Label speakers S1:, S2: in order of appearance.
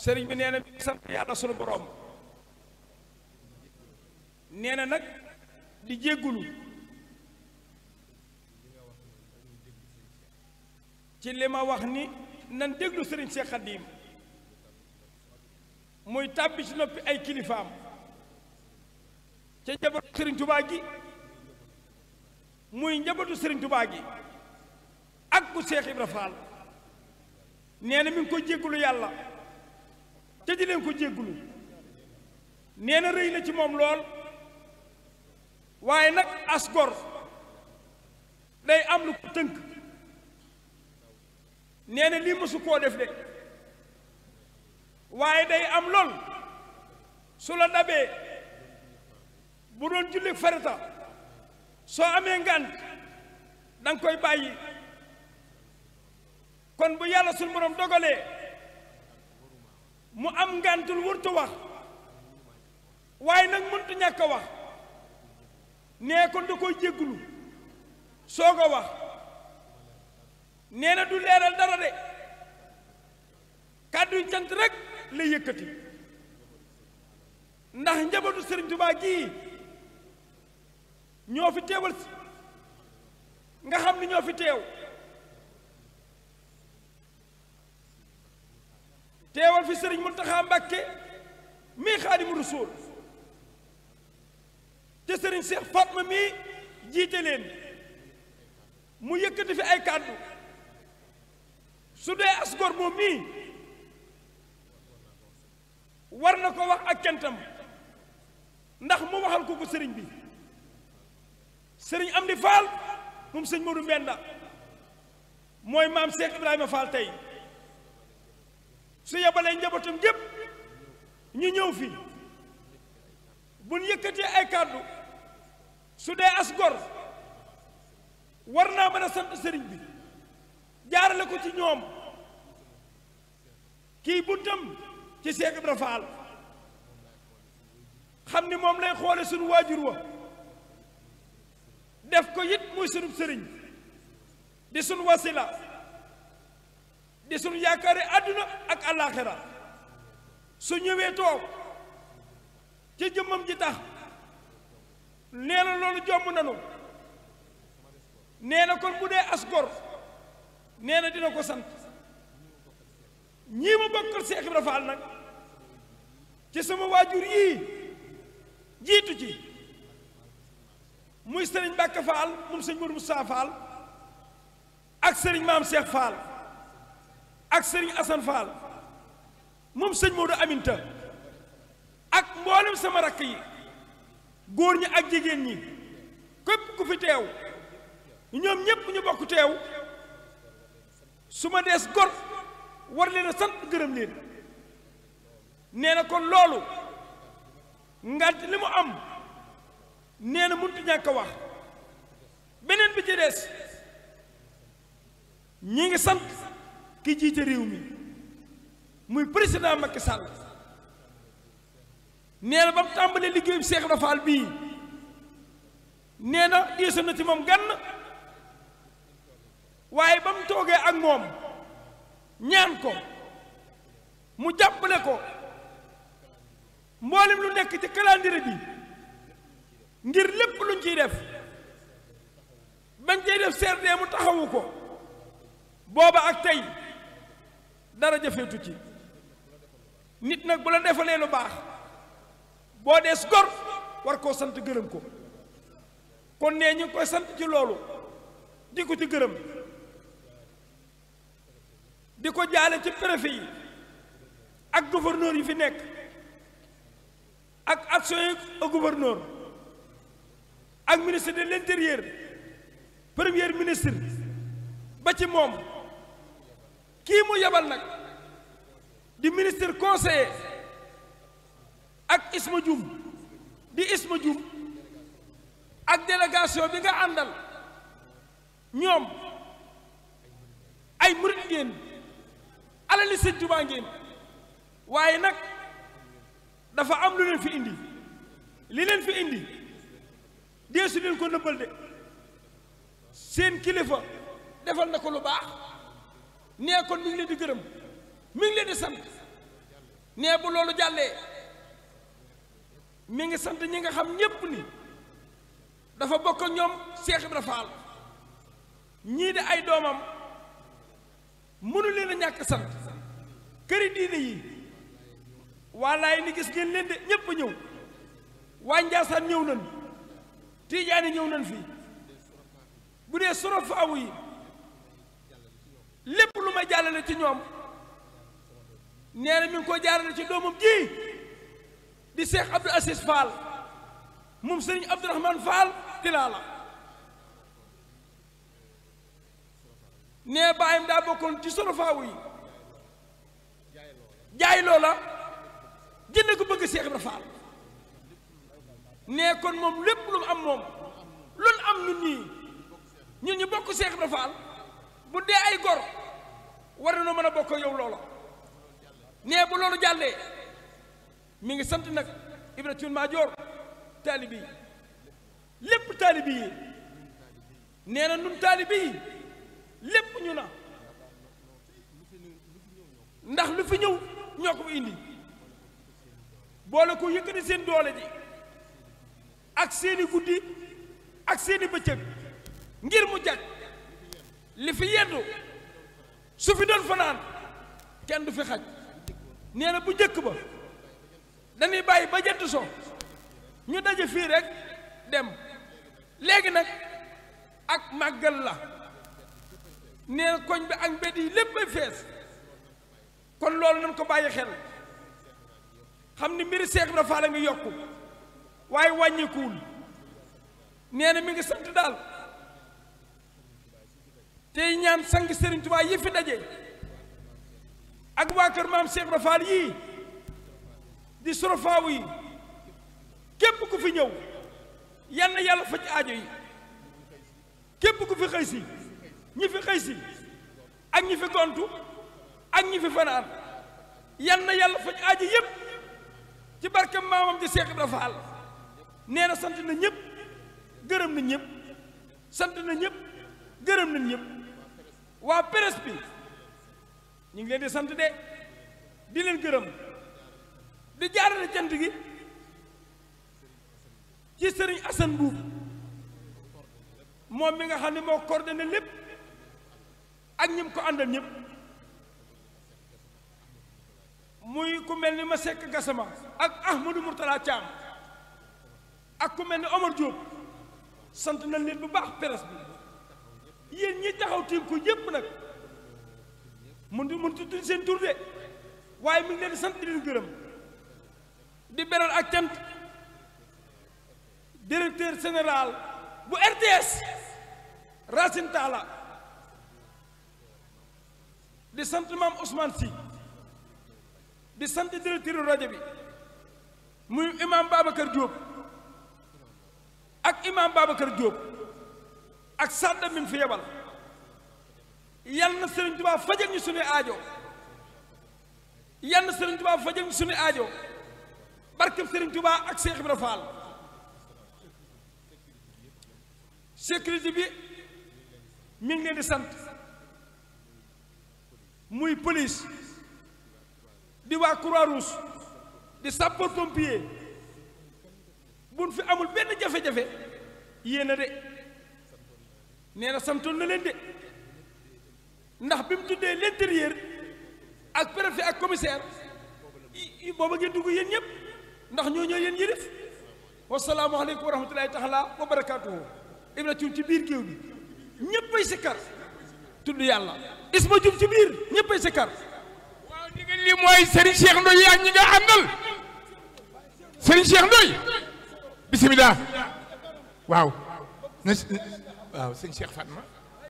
S1: sëriñ bi nee na bi sant yàlla sunu borom nee na nag di jéggulu ci li ma wax ni nan déglu sëriñ Cheikh Khadim muy tàbbi ci noppi ay kilifaam ca njabootu sëriñ Touba gi muy njabootu sëriñ Touba gi ak bu Cheikh Ibra Fall nee na mi ngi ko jéggulu yàlla te di leen ko jéggulu nee na rëy na ci moom lool waaye nag as gor day am lu ko tënk nee na lii mësu koo def de waaye day am lool su la dabee bu doon julli farata soo amee ngànt danga koy bàyyi kon bu yàlla suñu borom dogalee mu am ngàntul wurtu wax waaye nag mëntu ñàkk a wax nee kon da koy jéggulu soog a wax nee na du leeral dara de kàddu yu cant rek la yëkkati ndax njabootu Sëriñ Tuubaa gii ñoo fi teewal si nga xam ni ñoo fi teew teewal fi Sëriñ Muntaxa Mbàkke mii Xaadimu Rasuul te Sëriñ Seex Fatma mii jiite leen mu yëkkati fi ay kàddu su dee asgor moom mii war na ko wax ak cantam ndax mu waxal ko sëriñ bi sëriñ Amdi Fall moom sëñ Modou Mbenda mooy maam Cheikh Ibrahima Fall tey su yebalee njabootam gépp ñu ñëw fi bu ñu yëkkatee ay kàddu su dee asgor war naa mën a sant sëriñ bi jaarale ko ci ñoom kii buntam ci Cheikh Ibra Fall xam ni moom lay xoole suñu waajur wa def ko it muy sunu sëriñ di sunu wasila di sunu yaakaari àdduna ak àllaaxira su ñëwee toog ci jëmmam ji tax nee na loolu jomb nanu nee na kon bu dee asgor nee na dina ko sant ñii ma bokkal Cheikh Ibra Fall nag ci sama waajur yii jiitu ci muy sëriñ Mbàkke Fall moom sëñ Modou Moustapha Fall ak sëriñ Maam Cheikh Fall ak sëriñ Assane Fall moom sëñ Modou Aminta ak mboolem sama rakk yi góor ñi ak jigéen ñi képp ku fi teew ñoom ñépp ñu bokk teew su ma dees gor war leen a sant gërëm leen nee na kon loolu ngant li mu am nee na mënut ñàkk a wax beneen bi ci des ñi ngi sant ki jiite réew mi muy président Macky Sall nee na ba mu tàmbalee liggéeyu Cheikh Ibra Fall bii nee na diisu na ci moom gann waaye ba mu toogee ak moom ñaan ko mu jàppale ko mboolem lu nekk ci calendrier bi ngir lépp luñ ciy def bañ ciy def CRD mu taxawu ko booba ak tey dara jafeetu ci nit nag bu la defalee lu baax boo dees gor war koo sant gërëm ko kon nee ñu ngi koy sant ci loolu di ko ci gërëm di ko jaale ci préfet yi ak gouverneur yi fi nekk ak adjoint au gouverneur ak ministre de l'intérieur premier ministre ba ci moom kii mu yebal nag di ministre conseiller ak Isma Dioum di Isma Dioum ak délégation bi nga àndal ñoom ay murit ngeen alali Sëñ Tuubaa ngeen waaye nag dafa am lu leen fi indi li leen fi indi deesu leen ko nëbbal de seen kilifa defal na ko lu baax nee kon mi ngi leen di gërëm mi ngi leen di sant nee bu loolu jàllee mi ngi sant ñi nga xam ñépp ni dafa bokk ak ñoom Cheikh Ibra Fall ñii de ay doomam mënu leen a ñàkk sant këri diine yi waalaay ni gis ngeen leen de ñépp ñëw waa Njaasaan ñëw nañ Tiijaani ñëw nañ fii bu dee sorofaawu yi lépp lu ma jàllale ci ñoom nee na mi ngi ko jaarale ci doomam ji di Cheikh Abdou Aziz Fall moom Sëriñ Abdourahmane Fall Tilala nee baayam daa bokkoon ci sorofaawu yi jaay loola jënd ko bëgg Cheikh Ibra Fall nee kon moom lépp lu mu am moom lu mu am ñun ñu bokk Cheikh Ibra Fall bu dee ay gor war na mën a bokk yow loola nee bu loolu jàllee mi ngi sant nag Ibra Cuun Maajoor taalibi yi lépp taalibi yi nee na nun taalibi yi lépp ñu na ndax lu fi ñëw ñoo ko fi indi boole ko yëkkati seen doole ji ak seeni guddi ak seeni bëccëg ngir mu jag li fi yendu su fi doon fanaan kenn du fi xaj nee na bu njëkk ba dañuy bàyyi ba jant so ñu daje fii rek dem léegi nag ak màggal la nee na koñ bi ak mbedd yi lépp ay fees kon loolu nañ ko bàyyi xel xam ni mbiri Cheikh Ibra Fall a ngi yokku waaye wàññikuwul nee na mi ngi sant daal tey ñaan sang Serigne Touba yi fi daje ak waa kër maam Cheikh Ibra Fall yii di sorofaawu yi képp ku fi ñëw yal na yàlla faj aajo yi képp ku fi xëy si ñi fi xëy si ak ñi fi gontu ak ñi fi fanaan yal na yàlla faj aajo yépp ci barke maamam di Cheikh Ibra Fall nee na sant na ñëpp gërëm na ñëpp sant na ñëpp gërëm na ñëpp waa presse bi ñu ngi leen di sant de di leen gërëm di jaarale cant gi ci Sëriñ Assane Mbuub moom mi nga xam ne moo coordonné lépp ak ñim ko àndal ñëpp muy ku mel ni ma sekk Gassama ak Ahmadou Mourtala Thiam ak ku mel ni Omar Diop sant nañ leen bu baax presse bi yéen ñi taxaw tiim ko yépp nag mun tudd seen tur de waaye mi ngi leen di sant di leen gërëm di beral ak cant directeur général bu RTS Racine Talla di sant maam Ousmane Sy di sant directeur rajo bi muy imam Babacar Diop ak imam Babacar Diop ak sadda min fi yebal yal na Sëriñ Tuubaa fajal ñu suñu aajo yal na Sëriñ Tuubaa fajal ñu suñu aajo barkeb Sëriñ Tuubaa ak Cheikh Ibra Fall sécurité bi mi ngi leen di sant muy police di waa Croix-Rouge di sapeur pompier buñ fi amul benn jafe-jafe yéen a de nee na santoon na leen de ndax bi mu tuddee l'intérieur ak préfet ak commissaire booba ngeen dugg yéen ñëpp ndax ñoo yéen yërif wasalaamu aleykum wa rahmatulahi taala wa barakaatuhu Ibra Cuun ci biir géew bi ñëppay sikkar tudd yàlla Isma Jum ci biir ñëppay sikkar
S2: waaw ndigal li mooy Serigne Cheikh Ndoye ak ñi nga àndal Serigne Cheikh Ndoye bismillah waaw waaw sëñ Cheikh Fatma